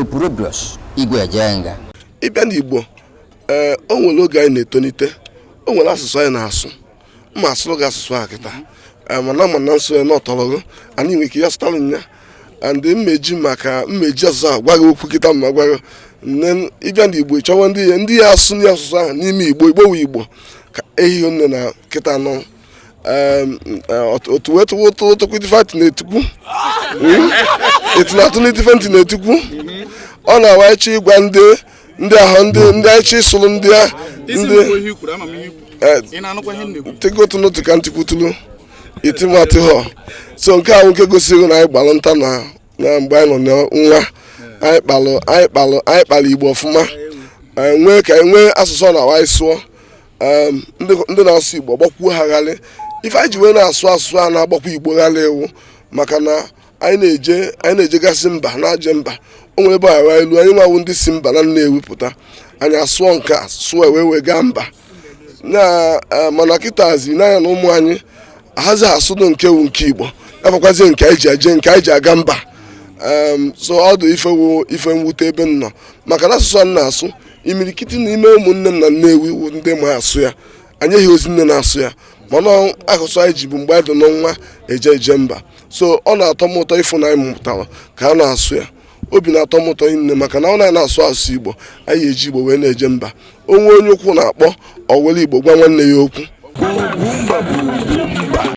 Opurobios Igwe Ejenga. Ịbịa n'Igbo, ee, o nwere oge anyị na-etonite, o nwere asụsụ anyị na-asụ. Mma asụrụ gị asụsụ a kịta. Ee, mana nsụ ya na ọtọrọ gị, anyị nwere ike ya sụtara ya and mmeji maka mmeji asụsụ ahụ gwa gị okwu kịta. Ma gwa gị nne, ịbịa n'Igbo, ịchọwa ndị ya asụ ndị asụsụ ahụ n'ime Igbo. Igbo wụ Igbo ka ehihie nne na kịta nọ otu wee tụwa ụtụ ụtụkwu ife atị na-etukwu etu na-atụ n'ife ntị na-etukwu. Ọ na-awa ịchọ ịgwa ndị ahụ ndị anyị chọ ịsụrụ ndị ndị tegotu n'otu ka ntịkwutulu itimatịghọ. So nke ahụ nke gosiri na anyị gbalụ nta na mgbe anyị nọ na nwa, anyị kpalụ Igbo ọfụma. Nwee ka anyị nwee asụsụ ọ na-awa anyị sụọ. Ndị na-asụ Igbo gbakwuo ha ghalị. Ife anyị ji wee na-asụ asụsụ a na-agbakwa Igbo ghalị ewu maka na anyị na-ejegasị mba na-aje mba. O nwere ebe anyị elu anyị nwawu ndị si mba na Nnewi pụta, anyị asụọ nke a sụọ wee gaa mba na. Mana kịtazi n'anya na ụmụ anyị ahazi asụdụ nke wu nke Igbo, ya nke anyị ji eje, nke anyị ji aga mba. So ọ dị ife wu ife mwute ebe m nọ maka na asụsụ a m na-asụ, imirikiti n'ime ụmụnne m na Nnewi wụ ndị ma asụ ya. Anyị eghị ozi nne na-asụ ya, mana asụsụ anyị ji bụ mgbe anyị dị n'nwa eje eje mba. So ọ na-atọ m ụtọ ịfụ na anyị mụtara ka a na-asụ ya. Obi na-atọ m ụtọ nne maka na ọ na-asụ asụsụ Igbo, anyị eji Igbo wee na-eje mba. Onwe onye ukwu na-akpọ, ọ were Igbo gwa nwanne ya okwu. Ugwumba bụ ugwu.